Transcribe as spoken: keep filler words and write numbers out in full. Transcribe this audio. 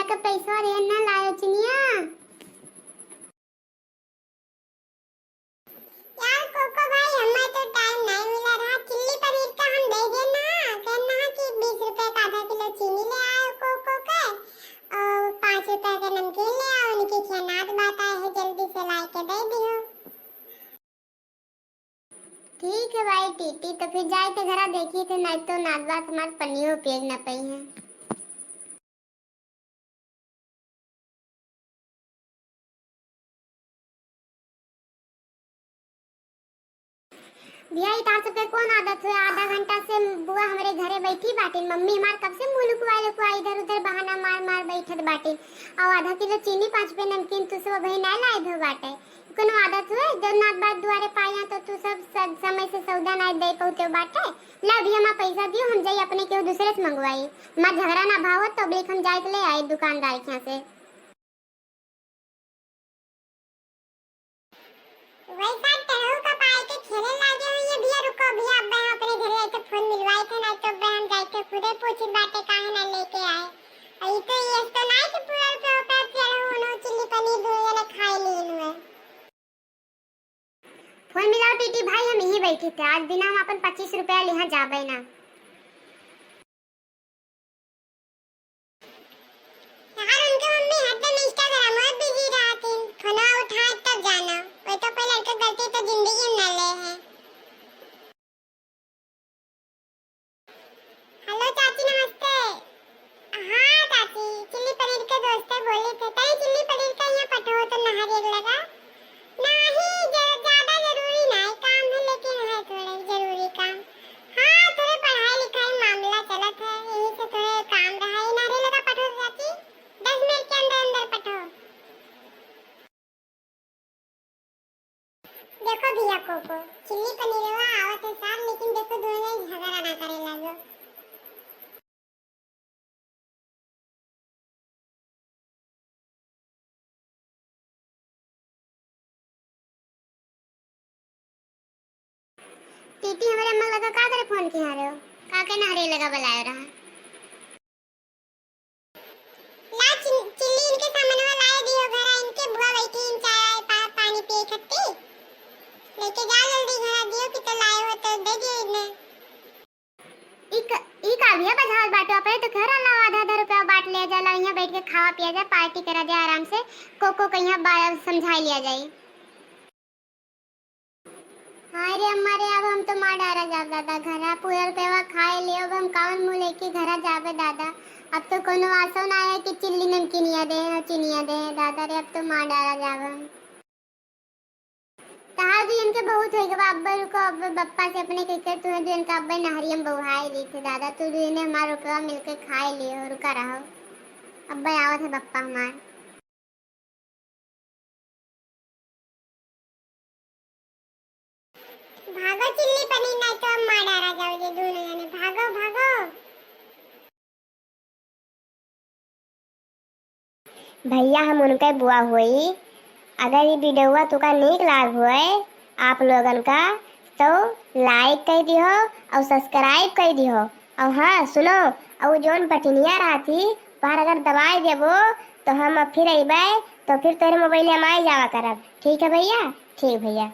का पैसा रे ना लायो चिनिया। यार कोको भाई, हमें तो टाइम नहीं मिला रहा। चिल्ली पनीर का हम दे देना, कहना कि बीस रुपए का आधा किलो चीनी ले आयो कोको के, और पाँच रुपए के नमकीन ले आओ, उनकी खियानात बात आए है, जल्दी से ला के दे दियो। ठीक है भाई टीटी, तो फिर जाए के घरा देखी थे, नहीं तो नात बात हमार पनियो पिए न पई है। भैया, ई तार सबके कौन आदत हुए? आधा घंटा से बुआ हमरे घरे बैठी बाटिन, मम्मी हमार कब से मुँह लुकवाए लुकवाए इधर उधर बहाना मार मार बैठत बाटिन, और आधा किलो चीनी, पाँच रुपये नमकीन तू सब अभी नहीं लाए धो बाटे। कोनो आदत हुए, जब नात बात दुआरे पाया तो तू सब स-, समय से सौदा नहीं दे पहुँचे बाटे। ला अभी हमार पैसा दियो, हम जाई अपने केहू दूसरे से मंगवाई। हमार झगड़ा ना भावत तो अबले हम जाए के ले आई दुकानदार के यहाँ से। वैसा टहू का पाए के खेले लागे हुई है भैया, रुको भैया, अब मैं अपने घर जाके फोन मिलवाई थे ना, तो अब हम जाके खुदे पूछित बाटे काहे ना लेके आए। और ये तो ये तो ना कि पूरा रुपया पे चढ़ो उन्हों चिल्ली पनीर दोनों जने खाए लीन हुए। फोन मिलाओ टीटी भाई, हम यहीं बैठे थे, आज बिना हम अपन पच्चीस रुपया लिहा जाबे ना। यार, उनके मम्मी हरदम Instagram में busy रहती, फोनवा उठाए तब जाना। वो तो कोई लड़के गलती तो जिंदगी में न ले है। हेलो चाची, नमस्ते। हाँ चाची, चिल्ली पनीर के दोस्ते बोली थे, तई चिल्ली पनीर का यहाँ पठो तो नहर एक लगा। नहीं, ज-, ज्यादा जरूरी नहीं काम है, लेकिन है थोड़े जरूरी काम। हाँ, थोड़े पढ़ाई लिखाई मामला चलत है, यही से थोड़े काम रहा है। नारे लगा पठो चाची, दस मिनट के अंदर अंदर पठो। देखो भैया कोको, चिल्ली पनीरवा आवत है सार, लेकिन देखो दोनों जने झगड़ा ना करे लगो। टीटी, हमरे अम्मा लगा का करे फोन किहा रहो? का के नहरे लगा बुलायो रहा? ला चिन-, चिल्ली, इनके सामानवा लाए दियो घरा, इनके बुआ बैठी इन चाय पा-, पानी पिए खत्ती। लेके जा जल्दी घरा, दियो कि तो लाए हो तो दे दियो इन्हें। ई क-, ई का भैया बजावत बाटो? अपने तो कह रहा ला आधा आधा रुपया बांट लिया जाला, यहाँ बैठ के खावा पिया जाए, पार्टी करा जाए आराम से, कोको के यहाँ बा-, समझाई लिया जाए। हाय रे अम्मा रे, अब हम तो मार डारा जाब दादा घरा, पूरा रुपया खाए लियो, अब हम कौन मुँह लेके घरा जाबे दादा। अब तो कोनो आसो ना है कि चिल्ली नमकीनिया दे हैं, चिनिया दे हैं दादा रे, अब तो मार डारा जाब हम। तहार दुइयन के बहुत होई गवा, अब्बे रुको, अब्बे बप्पा से अपने कह के तुहे दुइयन का अब्बे नहरियम बहुआई दी थे दादा, तू दुइयने हमार रुपया मिलके खाए लियो, रुका रहो, अब्बे आवत है बप्पा हमार। भागो चिल्ली पनीर, नहीं तो हम मार डारा जाओ जे दोनों जने। भागो, भागो। भैया हम उनके बुआ होई। अगर ये वीडियोवा तुका नीक लाग होए आप लोगन का, तो like कर दिहो और subscribe कर दिहो। और हाँ सुनो, और जौन बटनिया रहती, पर अगर दबाए देबो, तो हम अब फिर अइबे, तो फिर तोरे मोबाइल में आई जावा करब। ठीक है भैया? ठीक भैया।